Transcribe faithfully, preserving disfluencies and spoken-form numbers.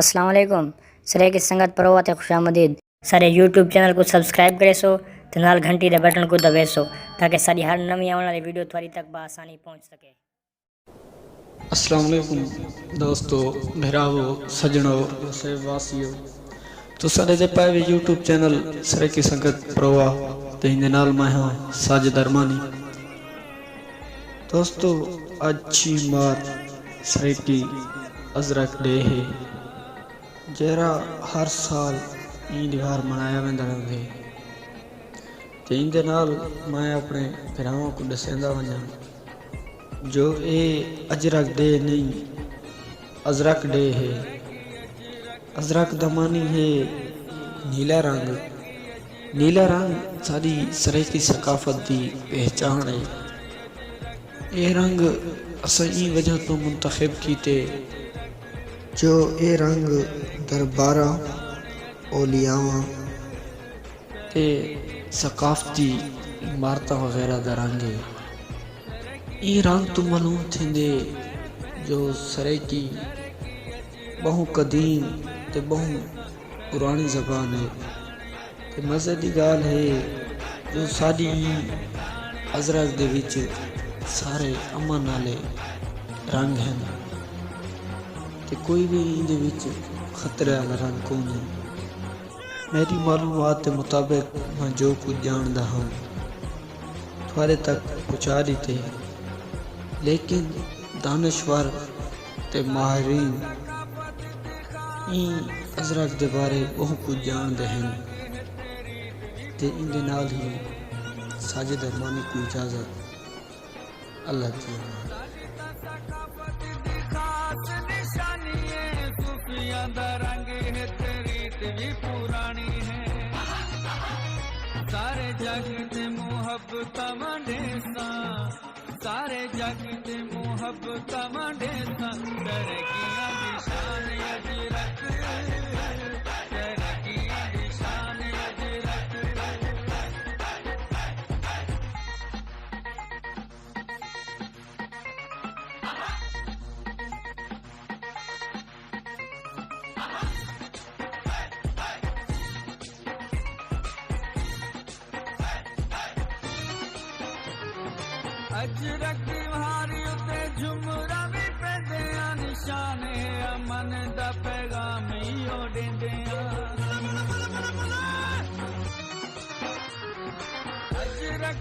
السلام علیکم۔ سرائیکی سنگت پرووا تے خوش آمدید۔ ساݙے یوٹیوب چینل کوں سبسکرائب کریسو تے نال گھنٹی دے بٹن کوں دبیسو، تاکہ ساݙی ہر نویں آوݨ والی ویڈیو تہاݙی تک بآسانی پہنچ سکے۔ السلام علیکم دوستو، بھراوو، سڄݨو، وسیب واسیو۔ تساں ݙیہدے پئے وے یوٹیوب چینل سرائیکی سنگت پرووا تے ایندے نال میں ہاں ساجد ارمانی۔ دوستو، اڄ چھی مارچ سرائیکی ازرق ڈے ہے، جیڑھا ہر سال ایں ݙیہاڑ منایا ویندا رہندے۔ تے ایندے نال میں اپݨے بھراواں کوں ݙسیندا ونڄاں جو اے اجرک ڈے نئیں، ازرق ڈے ہے۔ ازرق دا معنی ہے نیلا رنگ۔ نیلا رنگ ساݙی سرائیکی ثقافت دی پہچاݨ ہے۔ اے رنگ اساں ایں وجہ توں منتخب کیتے جو اے رنگ درباراں، اولیاواں تے ثقافتی عمارتاں وغیرہ دا رنگ ہے۔ ایں رنگ توں معلوم تھیندے جو سرائیکی ٻہوں قدیم تے ٻہوں پراݨی زبان ہے۔ تے مزے دی ڳالھ ہے جو ساݙی ایں ازرق دے وچ سارے امن آلے رنگ ہن تے کوئی وی ایندے وچ خطرے آلا رنگ کونی۔ میݙی معلومات دے مطابق میں جو کجھ ڄاݨدا ہاں، تہاݙے تک پہنچا ݙتے، لیکن دانشور تے ماہرین ایں ازرق دے بارے ٻہوں کجھ ڄاݨدے ہن۔ تے ایندے نال ہی ساجد ارمانی کوں اجازت۔ اللہ دی امان۔ صوفیاں دا رنگ ہے تے ریت وی پراݨی ہے۔ سارے جڳ تے محبتاں ونڈیساں، سارے جڳ تے محبتاں ونڈیساں۔ ترقیاں دی شان اجرک، ترقیاں دی شان اجرک۔ اجرک ݙیہاڑی اتے جھمراں وی پیندے آں، نشان ہے امن دا پیغام ایہو ݙیندے آں۔ اجرک